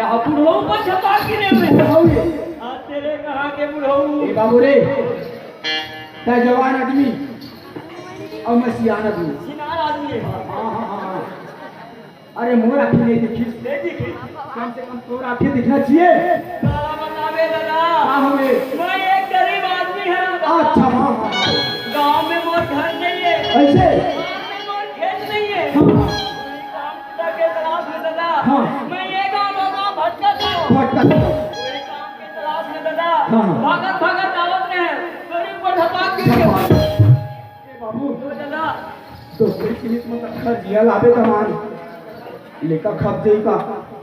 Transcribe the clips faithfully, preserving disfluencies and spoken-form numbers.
बुढ़ऊ पर छपा के ले में। बुढ़ऊ ये। आज तेरे कहाँ के बुढ़ऊ? ए बाबू रे, तै जवान आदमी अउ मैं सियान आदमी। सियान आदमी है। हाँ, हाँ, हाँ, हाँ। अरे मोर आँखी नहीं दिखी। नहीं दिखी। कम से कम तोर आँखी दिखना चाहिए। साला बतावे दादा। हाँ, हमें। मैं एक गरीब आदमी है दादा। अच्छा, हाँ, हाँ, हाँ। गाँव में मोर घर नहीं है। ऐसे? गाँव में मोर खेत नहीं है। हाँ, हाँ। काम के तलाश में दादा। हाँ। मैं ये गाँव, वो गाँव भटकत हूँ। भटकत हूँ। कोई काम के तलाश में दादा। हाँ, हाँ। भागत, भागत आवत रहे। गरीब को धपाक के। ए बाबू। ओ दादा। दोसर के खेत में तखर जिया लाबे दमान। लेका खप जई का।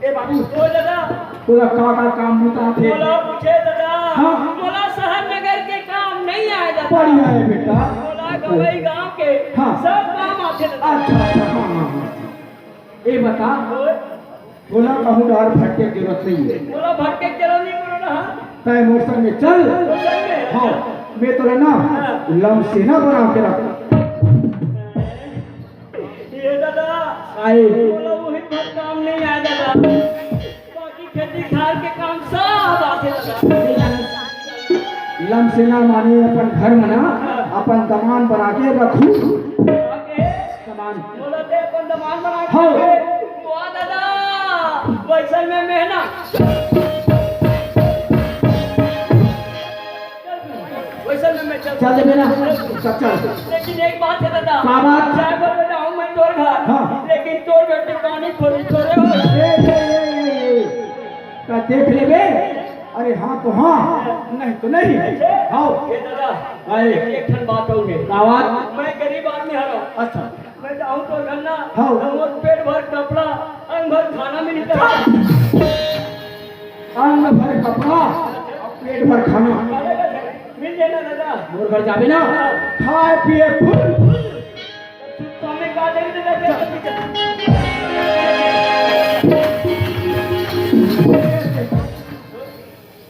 ए बाबू। ओ दादा। तोला का का काम बुता थे? मोला पूछे दादा। हाँ। मोला शहर नगर के काम नहीं आए दादा। बढ़िया है बेटा। मोला गवई गाँव के हाँ। सब काम आथे दादा। अच्छा, अच्छा, हाँ, हाँ, हाँ। ए बता, ओए। तोला कहूँ डहर भटके के जरूरत नहीं है। मोला भटके के जरूरत नहीं पड़ो ना। तै मोर संग में चल। मोर संग में? हाँ, मैं तोला ना हाँ। लमसेना बना के रख। ये दादा, आए। मोला वही भर काम नहीं आए दादा। बाकी खेती खार के काम सब आथे दादा। लमसेना माने अपन घर में ना, हाँ। अपन दमान बना के रखू। आके दमान। मोला दे अपन दमान बना के। हाँ। वाह दादा, वैसल में मेहनत। वैसल में मैं चल चल देबे ना, चल चल। लेकिन एक बात है दादा। का बात? चाहे बोल बेटा हूँ मैं तोर घर, हाँ। लेकिन तोर बेटी पानी खोली तोरे हो। ए, ए, ए, ए, ए। का देख लेबे? अरे हाँ तो हाँ, नहीं तो नहीं। हाँ। ए दादा, आए। एक ठन बात और है। का बात? मैं गरीब आदमी हरव। अच्छा। मैं जाऊँ तो घर ना, हाँ। तो मोर पेट भर कपड़ा, अंग भर खाना मिलता। अंग भर कपड़ा, पेट भर खाना। मिल जाए ना दादा। मोर घर जाबे ना, हाँ। खाए पिए फुल। तो मैं का देंगे दादा?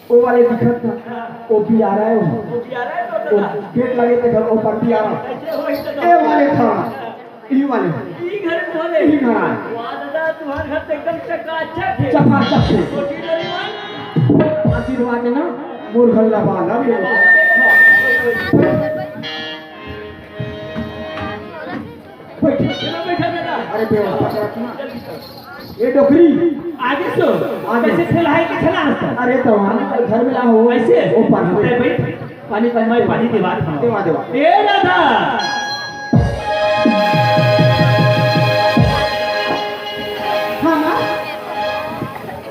ओ वाले दिखत ना, हाँ। ओ पियारा है वो। वो पियारा है तो ओ दादा। गेट लगे थे घर ऊपर पियारा। ऐसे हो ही तो ए वाले था, ई वाले। ई घर कौन है? ई घर है। वाह दादा, तुम्हारे घर तो एकदम चकाचक है। चकाचक है। छोटी डोरी वन। आशीर्वाद है ना, मोर घर ला बाल, अब ये बैठ। चलो बैठा दादा। अरे व्यवस्था करत ना। ये डोकरी। आगे सो। आगे। कैसे ठेला है कि ठेला है? अरे तो वहाँ घर में लाओ। ऐसे? वो पानी। अरे भाई। पानी, पानी, मैं पानी देवा था। देवा, देवा। ए राधा। हाँ, माँ।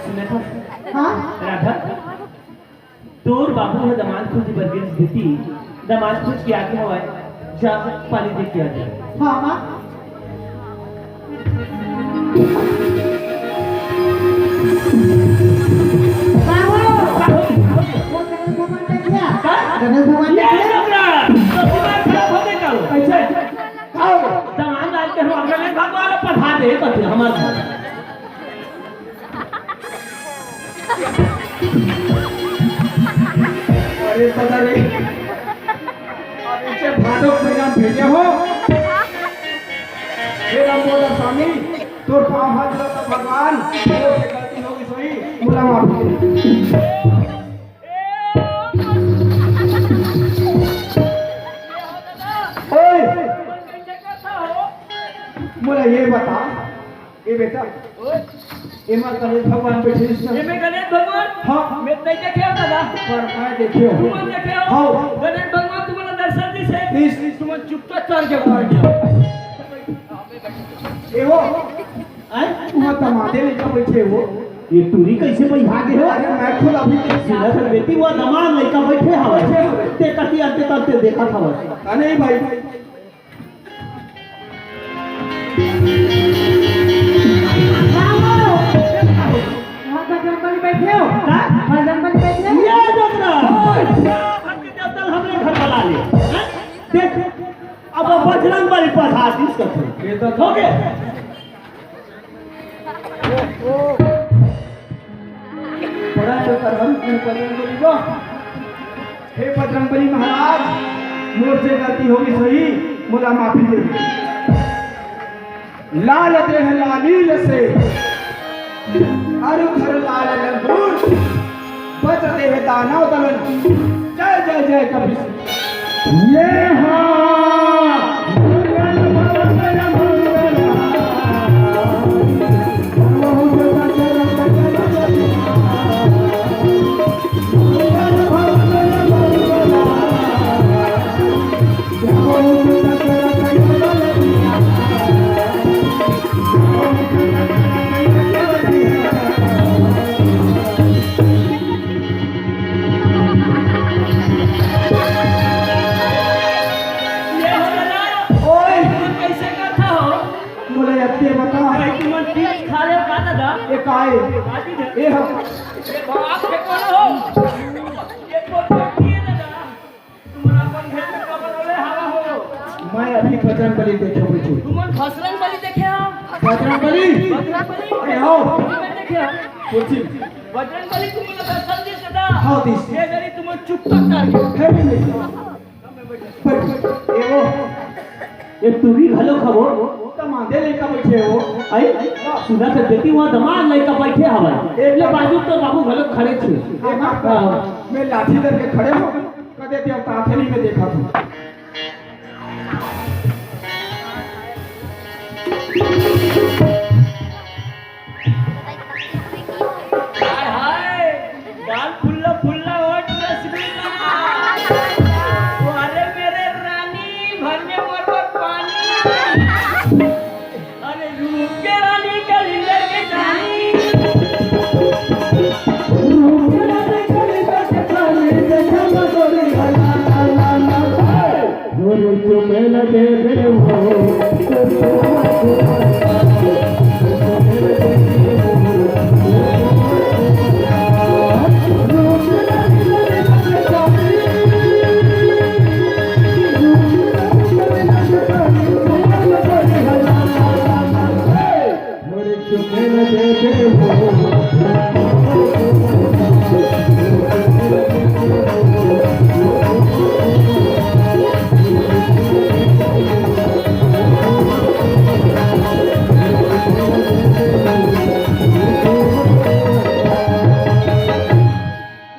सुना था? हाँ? राधा। तोर बाबू ह दमांद खोजे बर गिस बेटी, दमांद खोज के आगे हवय, जा पानी दे के आ जा। हाँ, माँ। बाबू, वो गणेश भगवान देख लिया? का? गणेश भगवान ये देख लिया? डोकरा, तो दिमाग खराब हो गया का? कैसे? का हो गया? दमांद आज के हम गणेश भगवान ला पठा दे, बच्चे, हमारे। अरे पता नहीं, अब इसे भादो महीना भेजे हो। हे लंबोदर स्वामी, तोर पाँव हाथ जोड़त हँव भगवान, तोर से गलती होगे सही, मोला माफ कर। ओए, मोला ये बता, ए बेटा, ओए। एमा गणेश भगवान बैठे रिहिस ना। एमे गणेश भगवान? हाँ। मैं नहीं देखे हो दादा। पर मैं देखे हो। तुमन देखे हो? हाँ। गणेश भगवान तुमन दर्शन दिस हे। दिस, दिस। तुमन चुपचाप चल के बाहर जाओ। ए हो। आय, तुमन दमांद लइका बैठे हो। ये टूरी कैसे बैठा गे हो? अरे मैं खुद अभी देख के सुना था बेटी, वो दमांद लइका बैठे हवय। बैठे हवय। ते कति अंते तक ते देखत हवय। हाँ, नहीं भाई। वहाँ बजरंग बली बैठे हो? का? बजरंग बली बैठे हो? ये डोकरा! ओए! भक्ति देवता हमरे घर वाला ले। हैं? देख, अब बजरंग बली पधार दिस कथे। ये तो हो गया। बड़ा चक्कर हम बजरंग बली को। हे बजरंग बली महाराज, मोर से गलती होगे सही, मोला माफी दे। लाल देह लालील से, अरु धर लाल लंगूर, बच देह दानव दलन। जय जय जय कपीस। ये हाँ। ये हो दादा, ओए! तुमन कैसे करता हो? मोला अत्ते बता। भाई, तुमन चीज खा ले का दादा? ये काय? काटी दे। ये हम। ये बाप के कौन हो? ये तो छोटी है दादा। तुमन अपन घर में कब बोले हवा हो? मैं अभी बजरंग बली देखे बैठे। तुमन बजरंग बली देखे हो? बजरंग बली? बजरंग बली? अरे हो। तुमन देखे हो? कुर्सी। बजरंग बली तुमन दर्शन दे दादा। हाँ, दीस। ये जरी तुमन चुप कर कर। हे, हे, हे। ए वो, ए टूरी घलो खबो। त मांदे लइका बइठे हो। आई, सुना त देती वहाँ दमाद लइका बइठे हवय। ए ले बाजू तो बाबू घलो खड़े छे। ए बाप, हाँ। मैं लाठी धर के खड़े हो, कदे ते ताथली में देखा तू। हाय, हाय, गाल फुल्ला फुल्ला, होठ रसगुल्ला। अरे मेरे रानी, भर में मोर बर पानी। अरे रूप के रानी, कलिंदर के रानी। रूप के रानी, कलिंदर के रानी, देखा मधुरी हला, हला, हला।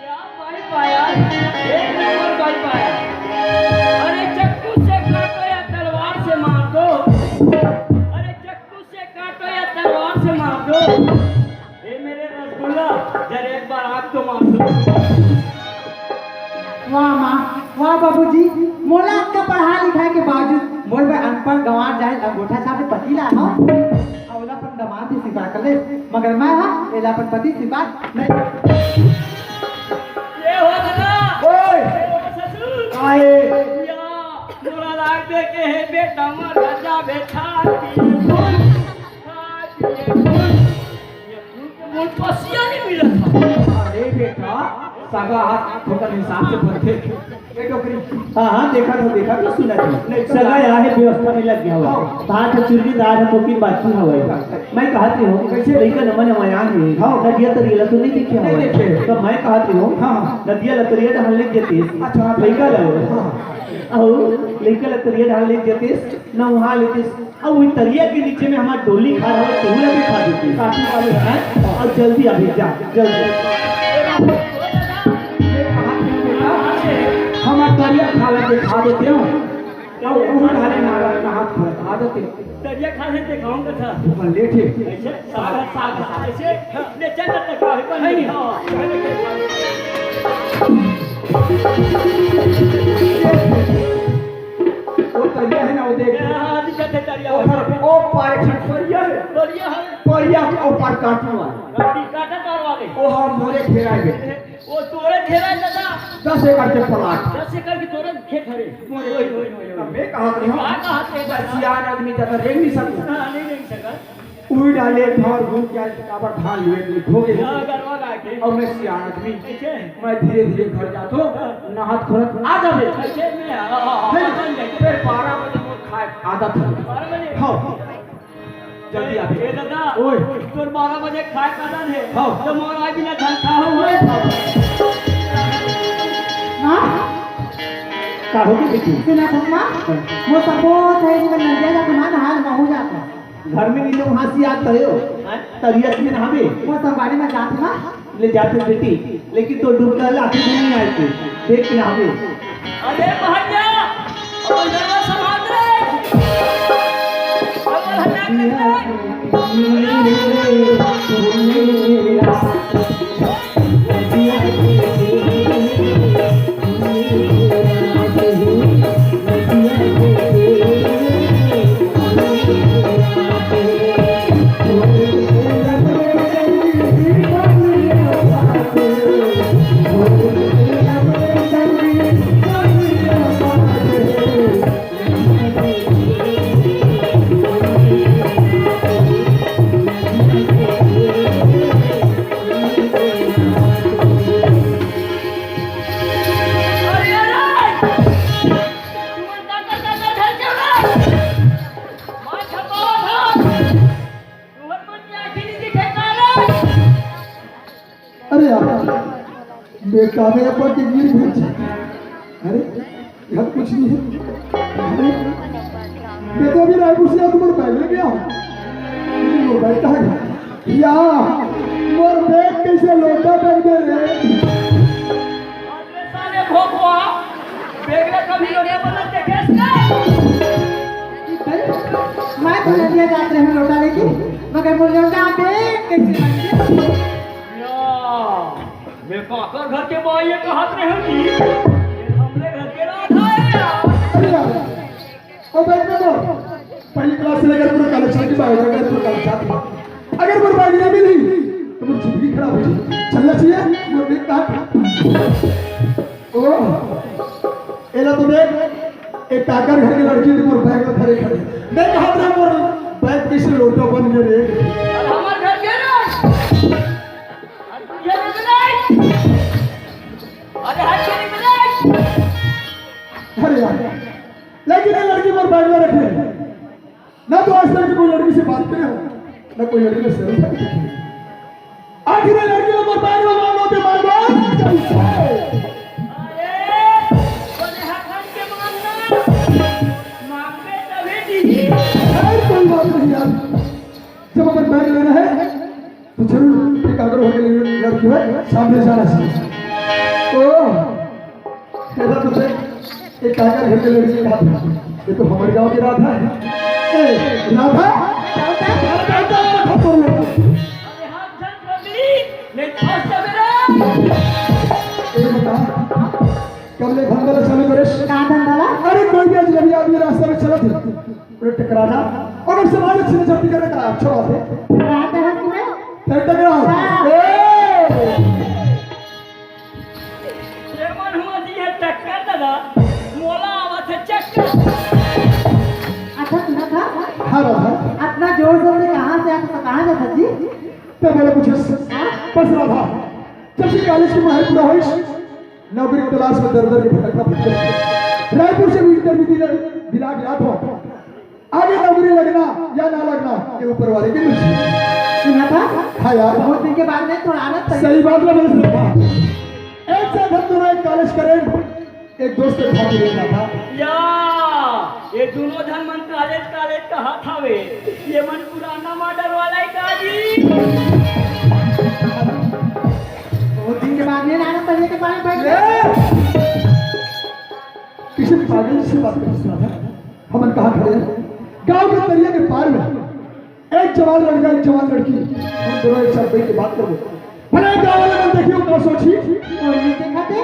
क्या भाई पाया? एक नंबर भाई पाया। अरे चक्कू से काटो या तलवार से मार दो। अरे चक्कू से काटो या तलवार से मार दो। ए मेरे रसगुल्ला, जरा एक बार आग तो मार दो। वाह माँ, वाह बाबूजी, मोला अतका पढ़ाई लिखाई के बावजूद मोर बर अनपढ़ गंवार जाहिल अंगूठा छाप के पति ला हो। अउ ओला अपन दमाद के स्वीकार कर ले, मगर मैं हा एला अपन पति स्वीकार नहीं। ये हो दादा। ओए। ये हो ससुर। काहे? या, मोला लाग दे के हे बेटा, मर जा बेटा। ये फूल, ये फूल, ये फूल के मोल पसिया नहीं मिलत था। अरे बेटा, सगा हाथ ठोकर हिसाब से बनथे। ए डोकरी। हाँ, हाँ, देखा था, देखा था, सुना था। नहीं, सगा यहाँ है, व्यवस्था में लग गया हुआ। हाँ। कहाँ था चुरगी दार है, तो की बात की हवा है। मैं कहा थी हूँ, कैसे? लइका नमन हमारे यहाँ है। हाँ। नदिया तरिया ला तो नहीं देखे नहीं हवा है। देखे। तो मैं कहा थी हूँ, हाँ। नदिया ला तरिया ढाल ले देते। अच्छा, हाँ। लइका ला। हाँ। अहो, लइका ला तरिया ढाल ले देते, न वहाँ लेते। अब वही तरिया के नीचे में हमार डोली खा रहा है, तेहू ला भी खा देते। काटी वाले हैं। अउ जल्दी अभी जा, जल्दी। हमार तरिया खा ला के खा देते हो। अब वो डाले मारा ना हाथ पर खा देते। तरिया खा ले देखाऊंगा था। वो लेटे। ऐसे साग, साग, साग, ऐसे। ले चल, चल, चल, चल, नहीं। हाँ। वो तरिया है ना, वो देख। हाँ, दिखत है तरिया। ओ पर, ओ पार एक ठन परिया है। परिया है। परिया के ओ पार काटू वाला। काटी, काटा तार वाले। ओ हम मोरे घेरा है। वो तोरे घेरा है दादा। दस एकड़ के प्लाट। दस एकड़ के तोरे खेत हरे। मोरे ओए, ओए, ओए, ओए। मैं कहा रही हूँ, का कहा थे दादा? सियान आदमी ज्यादा रेंग नहीं सकता। हाँ, नहीं रेंग सकता। उही डाले भर भूख जाए, काबर धान लुए के हो गए। हाँ, गरवा गा के। अब मैं सियान आदमी, कैसे? मैं धीरे धीरे घर जातो, हाँ। नहात खोरत आ जाबे। कैसे में? हाँ, हाँ, हाँ, है ना? बन जाए। फिर बारह बजे मोर खाए आदत है। बारह बजे? हाँ। जल्दी आ। ए दादा, ओए। तोर बारह बजे खाए का आदत है। हाँ। तो मोर आज बिना धन खा हो। नहीं खा। माँ? का हो गया बेटी? सुना था माँ? हाँ। वो सब बहुत है, इनका नंदिया का सामान हाल महू जाता। घर में नीचे वहाँ से आता है हो। हाँ? तरिया में नहावे। वो संगवारी में जात ना। ले जाते बेटी, लेकिन तो डूब कर लाते भी नहीं आए थे। देख के नहावे। अरे भैया, और जरा समाज रे। और हटा के रे। अरे यार, मैं कामे अपन के गिर भेज। अरे, यहाँ कुछ नहीं है। अरे, मैं तो अभी रायपुर से आके मोर बैग ले गया हूँ। मोर बैग कहाँ गया? या, मोर बैग कैसे लोटा बैग दे रे? अरे साले भोकवा, बैग ला कभी लोटा बनत देखे? मैं तो नदिया जात रहे लोटा लेके, मगर मोर लोटा बैग कैसे बन गया? या, मैं काकर घर के माई ये कहत रहे कि ये हमरे घर के राधा है यार। अरे यार, ओ बैग में तो पहली क्लास से लेकर पूरा कॉलेज तक की बायोडाटा है, पूरा कॉलेज जाती है। अगर मोर बैग नहीं मिली, तो मोर जिंदगी खराब हो जाए। चलना चाहिए, मोर बैग कहाँ था? ओ, एला तो देख, एक काकर घर के लड़की थी, मोर बैग में धरे खड़े। मैं कहत रहा, मोर बैग कैसे लोटा बन गया रे? हमार घर के रे। ये नहीं। अरे हट के नहीं। अरे यार, लेकिन ये लड़की मोर बैग में रखे। ना तो आज तक कोई लड़की से बात करे हो, ना कोई लड़की ने सर उठा के देखे। आखिर ये लड़की ने मोर बैग में मांगो के मांगो। अरे, बोले हाथ हट के मांगना। मांगबे तभी दी। खैर, कोई बात नहीं यार, जब अपन बैग लेना है तो जरूर एक काकर घर के लड़की है, सामने जाना चाहिए। तो तेरा तो देख, एक काकर घर के लड़की का हाथ है। ये तो हमारे गांव की राधा है। ए, राधा? राधा, राधा, राधा, राधा। अरे हाथ झन कर दी, नहीं फंस जा मेरा। ए, बता, कब ले धंधा ला चालू करेस? का धंधा ला? अरे, कोई भी अजनबी आदमी रास्ता में चलत है, ओकरे टकराना, अगर समाज अच्छे से जाति करने का अच्छा बात है। टकरात है तुम्हें? फिर टकराओ। हाँ। ए! ये मन हुआ जी है टक्कर दादा, मोला आवत है चक्कर। अच्छा सुना था? हाँ, राधा। इतना जोर जोर से कहाँ से आता था, कहाँ जाता जी? तो बोले कुछ हाँ? बस राधा, जब से कॉलेज की पढ़ाई पूरा हुई, नौकरी की तलाश में दर दर के भटकना भटकना। रायपुर से भी इंटरव्यू दिला, दिला गया था। आगे नौकरी लगना या ना लगना, ये ऊपर वाले की मर्जी। सुना था? हाँ यार। बहुत दिन के बाद में थोड़ा आनंद था। सही बात है, मैंने सुना था। एक साथ हम दोनों एक कॉलेज करें, एक दोस्त के साथ रहना था। या, ये दोनों झन मन कॉलेज, कॉलेज कहत हवे। ये मन पुराना मॉडल वाला ही का जी? बहुत दिन के बाद में आनंद था, ये के पानी बैठ ए! किसी पागल से बात कर रहा था। हमन कहाँ खड़े हैं? गांव के दरिया के पार में एक जवान लड़का, एक जवान लड़की, हम दोनों एक साथ बैठ के बात करबो। भले गांव वाले मन देखियो, का सोची? कोई नहीं देखा थे?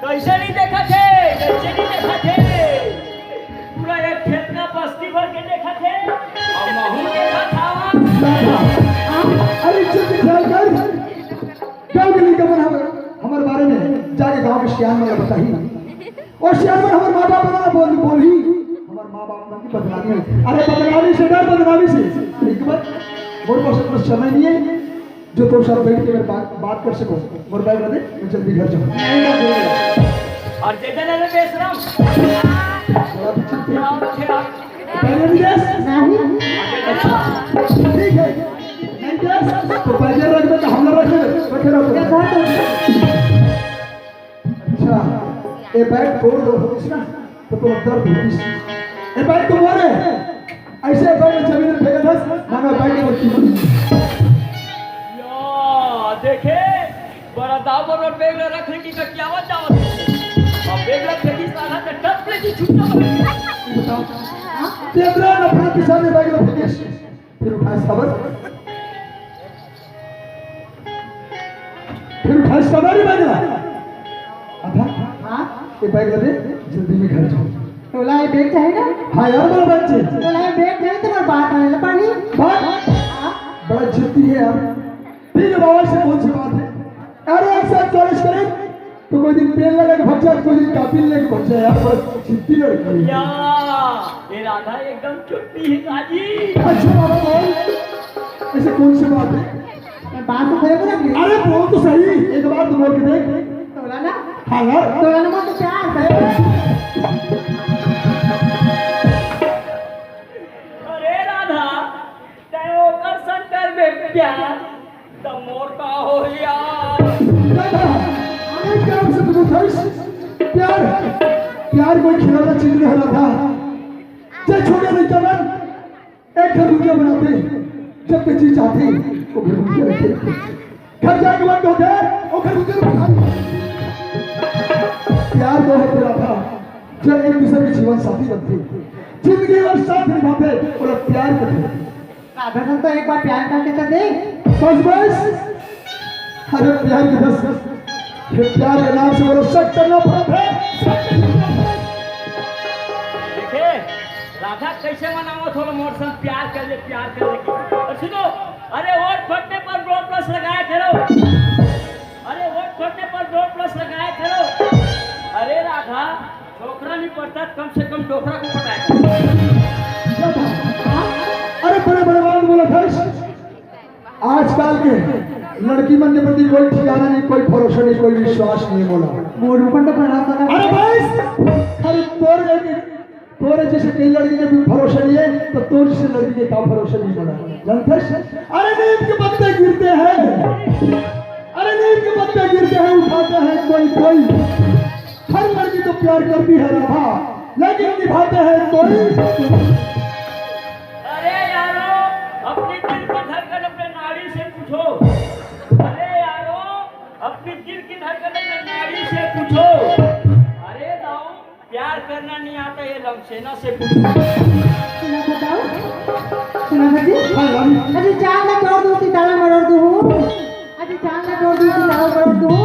कैसे नहीं देखा थे? कैसे नहीं देखा थे? पूरा एक खेत का बस्ती भर के देखा थे। अब महू देखा था। अरे चुप, ख्याल कर। गांव के लड़का मन हम, हमारे बारे में जाके गांव के सियान मन ला बताही। और सियान मन हमर माँ बाप ला बोल, बोलही, हमर माँ बाप मन की बदनामी होही। अरे बदनामी से डर, बदनामी से। एक बार मोर पास इतना समय नहीं है जो तोर साथ बैठ के मैं बात, बात कर सकूं। मोर बैग ला दे, मैं जल्दी घर जाऊं। और दे देना रे बेशरम। बड़ा विचित्र। पहले नहीं दे? नहीं। अच्छा, ठीक है। नहीं दे? तो पहले रख दे, तो हम लोग रख दे। रखे रहो। अच्छा, ये बैग तोड़ दो, होतिस ना, तो तुम दर्द होतिस। ये बैग तो मोर है, ऐसे बैग जमीन में फेंक बस, मानो बैठ के बच्ची। या, देखे, बड़ा दाव बरोबर बेग ला रख ले कि कटियावत जावत। अब बेग ला फेंकी साला त टप ले कि छुट्टा बन। बताओ। तेरा नफरत के सामने बैग ला फेंके। फिर उठाए सबर। फिर उठाए सवारी बैग ला। अथा, हाँ? ये बैग ला दे, जल्दी में घर जाओ। तोला ये बैग चाहिए ना? हाँ यार, बोलो बच्चे। तोला ये बैग चाहिए तो मैं बात आने ला पड़ी। बात? हाँ? बड़ा जिद्दी है यार। ठीक है बाबा, से कौन सी बात है? अरे एक साथ कॉलेज करें, तो कोई दिन पेन लेके भग जाए, कोई दिन कॉपी लेके भग जाए यार, बड़ा जिद्दी लड़का है। या, ये राधा एकदम चुट्टी है काजी। अच्छा बाबा बोल, ऐसे कौन सी बात है? मैं बात तो करे बोला कि अरे बोल तो सही, एक बार तो बोल के देख। तोला ना? हाँ यार। तोला ना मत प्यार करे। अरे राधा, तय ओकर संग कर बे प्यार, त मोर का हो यार? राधा, अरे प्यार से तुम उठाइस। प्यार, प्यार कोई खिलौना चीज नहीं है राधा। जे छोटे लड़का मन एक घर दुनिया बनाते, जब के जी चाहते, वो घर दुनिया रखे। घर जाके बंद होते, वो घर दुनिया बना। प्यार तो है तेरा था, जो एक दूसरे के जीवन साथी बनते, जिंदगी भर साथ निभाते, और अब प्यार करते। राधा से तो एक बार प्यार करके तो देख। बस बस। अरे प्यार के बस, ये प्यार के नाम से बोलो, सच करना पड़ता है। देखे, राधा कैसे मनावत हो मोर संग प्यार कर ले, प्यार कर ले। और सुनो, अरे वोट फटने पर दो प्लस लगाए करो। अरे वोट फटने पर दो प्लस लगाए करो। अरे राधा, डोकरा नहीं पड़ता, कम से कम डोकरा को पटाए। अरे बड़े बड़े बात बोला था। आजकल के लड़की मन के प्रति कोई ठिकाना नहीं, कोई भरोसा नहीं, कोई विश्वास नहीं बोला। मोर ऊपर तो भरोसा कर। अरे भाई, अरे तोर एक, तोरे जैसे कई लड़की के भी भरोसा नहीं है, तो तोर जैसे लड़की के का भरोसा नहीं बोला? जानते हैं? अरे नीम के पत्ते गिरते हैं, अरे नीम के पत्ते गिरते हैं, उठाते हैं कोई कोई। हर लड़की तो प्यार करती है राधा, लेकिन निभाते हैं कोई। अरे यारो, अपने दिल की धड़कन अपने नाड़ी से पूछो। अरे यारो, अपने दिल की धड़कन अपने नाड़ी से पूछो। अरे दाऊ, प्यार करना नहीं आता ये लमसेना से पूछो। सुना था दाऊ? सुना था जी? हाँ, रानी। अरे चांद ला तोड़ दूँ, सितारा मरोड़ दूँ। अरे चांद ला तोड़ दूँ, सितारा मरोड़ दूँ।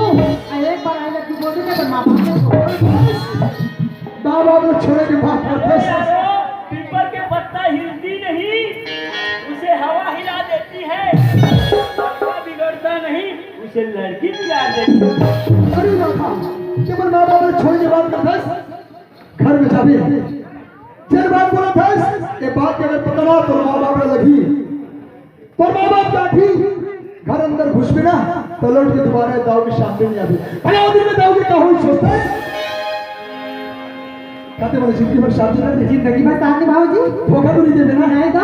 अरे एक बार आई लव यू बोल दे, तो माँ बाप को छोड़। माँ बाप को छोड़े के बाद अरे यारो, पीपल के पत्ता हिलती नहीं, उसे हवा हिला देती है। पत्ता बिगड़ता नहीं, उसे लड़की प्यार देती है। अरे बाबा, जब माँ बाप ने छोड़ के बात करता है, घर में जाबे। जेन बात बोलत हस, ये बात के अगर पता ना तोर माँ बाप ला लगी, तोर माँ बाप ला लगी, घर अंदर घुसबे ना, तो लौट के दोबारा दाऊ के सामने नहीं आबे। भला वो दिन में दाऊ के का होई सोचता है? कहते बोले जिंदगी भर शादी कर ली। जिंदगी भर साथ निभाओ जी। धोखा तो नहीं देबे ना? नहीं तो।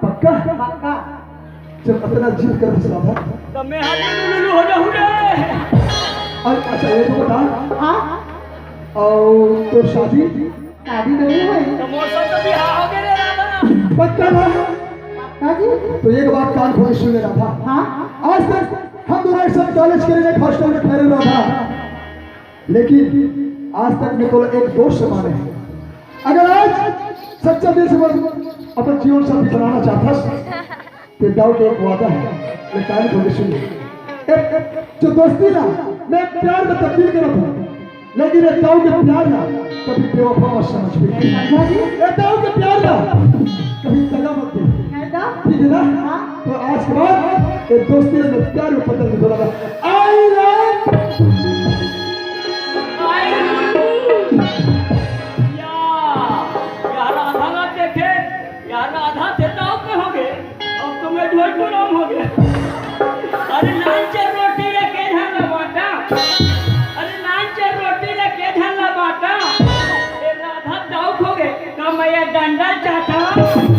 पक्का? पक्का। जब अतना जिद कर दिस राधा। तब मैं हाथ में लुलु हो जाऊँ रे। अ-, अच्छा, ये तो बता। हाँ? और तो शादी? शादी तो नहीं हुई। तो मोर सब तो बिहाव हो गए रे राधा। पक्का ना? हाँ जी। तो एक बात कान खोल के सुन ले राधा। हाँ? आज तक हम दोनों एक साथ कॉलेज करे रहे, हॉस्टल में ठहरे राधा। लेकिन आज तक मैं तोला एक दोस्त से माने हँव। अगर आज सच्चा दिल से मोर अपन जीवन साथी बनाना चाहथस, ते दाऊ के एक वादा हे, मैं कान खोल के सुन ले। ए, जो दोस्ती ला मैं प्यार में तब्दील करत हँव, लेकिन ए दाऊ के प्यार ला कभी बेवफा मत समझबे। ए दाऊ के प्यार ला कभी दगा मत दे। ठीक है ना? हाँ। तो आज के बाद ये दोस्ती में प्यार में बदल के बोला, I love। या, या राधा ना देखे, या राधा से दाऊ के हो गए, अब तो मैं ढोलकू राम हो गया। अरे नान चार रोटी ला के झन ला बांटा, अरे नान चार रोटी ला के झन ला बांटा, ए राधा दाऊ हो गए। का मैं ये डंडा चाहता हूँ?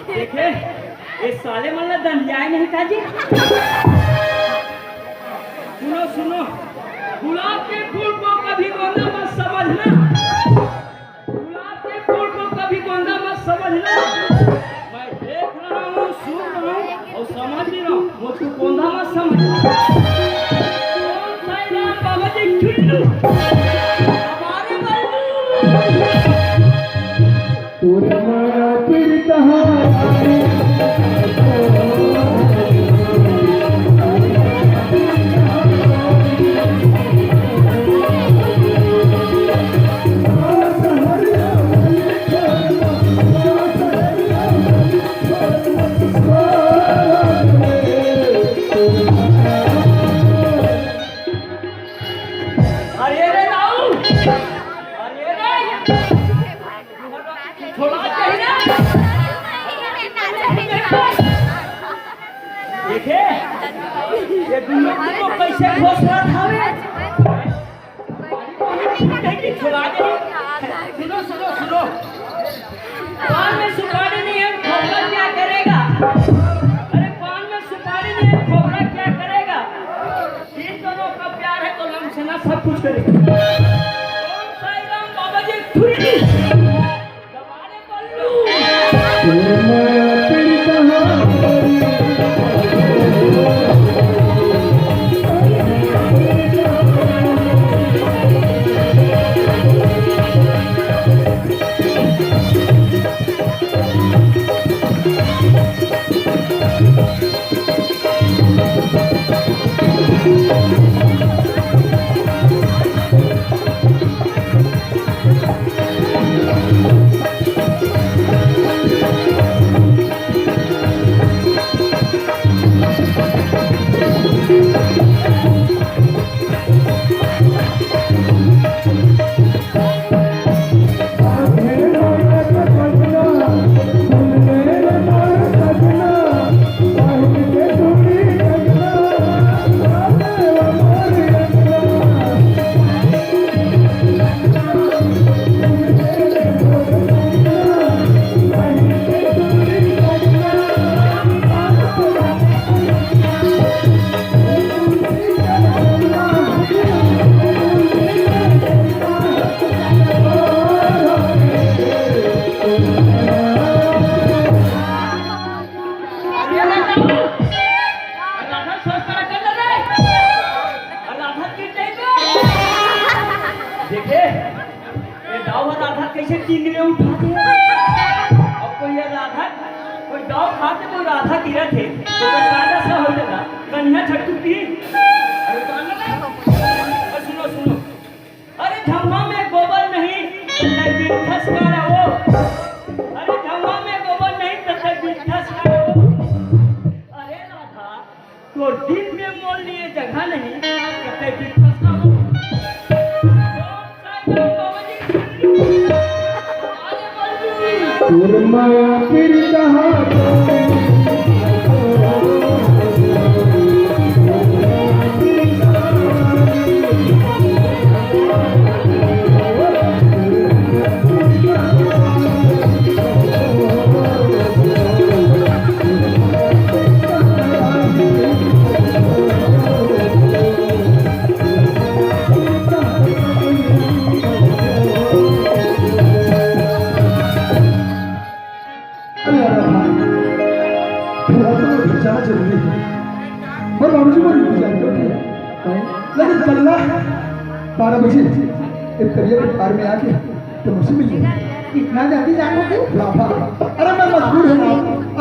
देखे, ये साले मन ला दंडियाए नहीं का जी? सुनो, सुनो, गुलाब के फूल को कभी गोंदा मत समझना। गुलाब के फूल को कभी गोंदा मत समझना। मैं देख रहा हूँ, सुन रहा हूँ और समझ नहीं रहा हूँ। वो तू गोंदा मत समझ। कौन साईं राम बाबा जी चुन्नू? हमारे बल्लू। तोर माया पीर कहाँ? अरे रे दाऊ, अरे रे, छोड़ा चाहिए। देखे, ये दुनों को कैसे घोषणा था रे? छोड़ा दे। सुनो, सुनो, सुनो। पान में सुपारी नहीं है, खोपड़ा क्या करेगा? अरे, पान में सुपारी नहीं है, खोपड़ा क्या करेगा? इन दोनों का प्यार है तो लमसना सब कुछ करेगा। कौन साईं राम बाबा जी थुरी? दबाने बल्लू। देखे, ये दाऊ ह राधा कइसे टिंगरे उठाथे। अब कोई ये राधा, कोई दाऊ खाथे, कोई राधा गिरत हे। तो राधा सा हो जाता, कन्हैया छटकू की। अरे गाना ना। अरे सुनो, सुनो। अरे झम्मा में गोबर नहीं, तो तै बिट्ठस का रहो। अरे झम्मा में गोबर नहीं, तो तै बिट्ठस का रहो। अरे राधा, तोर दिल में मोर लिए जगह नहीं, कतई भी फंसा हो। तोर माया पीर कहाँ? अरे यार, भाई, फिलहाल तो मुझे घर जाना जरूरी है। मोर बाबूजी मोर इंतजार कर रहे हैं। लेकिन कल ना बारह बजे एक करिया के कार में आके तो मुझसे मिल लेना। इतना जल्दी जाओगे? राधा, अरे मैं मजबूर हूँ ना,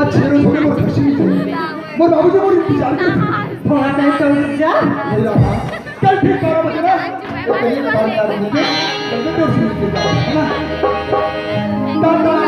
आज छह रोज हो गए, मोर घर से निकले। मोर बाबूजी मोर इंतजार कर रहे हैं। थोड़ा टाइम तो रुक जा। नहीं राधा, कल ठीक बारह बजे ना, वो करिया के कार में आके मिलते हैं। कल मैं तेरे से मिलके जाऊँ, है ना? टाटा।